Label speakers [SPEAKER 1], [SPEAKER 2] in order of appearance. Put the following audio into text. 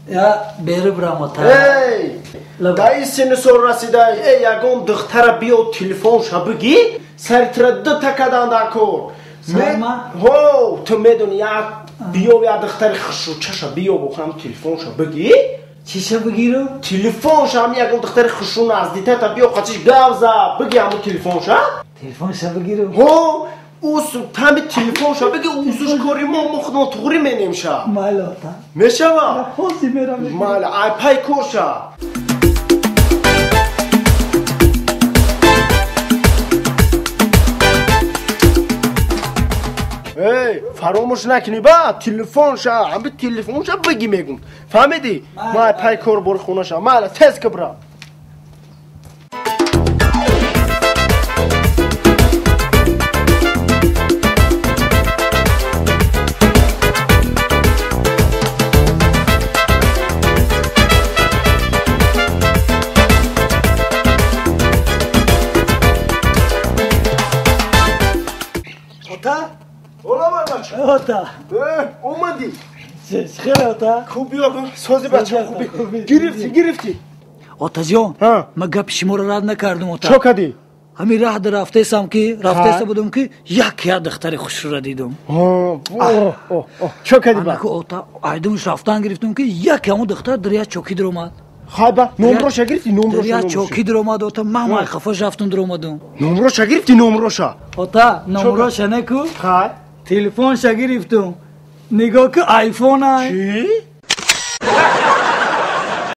[SPEAKER 1] Я бери брамота.
[SPEAKER 2] Эй! Даи сини сол расидай, эй, ягон духтара биё телефонша бигӣ, сари тира дута кадан дар кор.
[SPEAKER 1] Сарма?
[SPEAKER 2] Ҳо, ту медони, як биё як духтари хушрӯчаша биё бохам телефонша бигӣ.
[SPEAKER 1] Чиша бигиру?
[SPEAKER 2] Телефонша, ҳам ягон духтари хушрӯ наздитата биё қачиш гавза, бигӣ ҳамун телефонша.
[SPEAKER 1] Телефонша бигиру?
[SPEAKER 2] Ҳо, усу тами телефонша бигӣ, усуш кори мо, мо худмон туғри менемша.
[SPEAKER 1] Майли, ота.
[SPEAKER 2] Мешава?
[SPEAKER 1] Ҳозир мерам.
[SPEAKER 2] Майли, ай пай корша. Эй, фаромӯш накунӣ ба, телефонша, ҳами телефонша бигӣ мегум. Фаҳмидӣ? Май пай кор бори хонаша. Майли, тез ки бира.
[SPEAKER 1] Ота.
[SPEAKER 2] Омадӣ.
[SPEAKER 1] Хеле ота.
[SPEAKER 2] Хуб биё, сози бача хуб. Гирифтӣ, гирифтӣ.
[SPEAKER 1] Отаҷон, ман гапи шуморо рад накардам, ота.
[SPEAKER 2] Чо кардӣ?
[SPEAKER 1] Ҳамин раҳда рафтесам ки, рафтеса будам ки як як духтари хушрӯра дидам.
[SPEAKER 2] Чо кардӣ ба?
[SPEAKER 1] Ота, айдумш рафтан гирифтам ки як ҳамон духтар дар як чокӣ даромад.
[SPEAKER 2] Хайба, номроша гирифтӣ, номроша.
[SPEAKER 1] Дар як чокӣ даромад, ота, ман май хафаш рафтам даромадам.
[SPEAKER 2] Номроша гирифтӣ, номроша.
[SPEAKER 1] Ота, номроша неку?
[SPEAKER 2] Хай.
[SPEAKER 1] Телефонша гирифтум. Нигоҳ ки айфон ай.
[SPEAKER 2] Чӣ?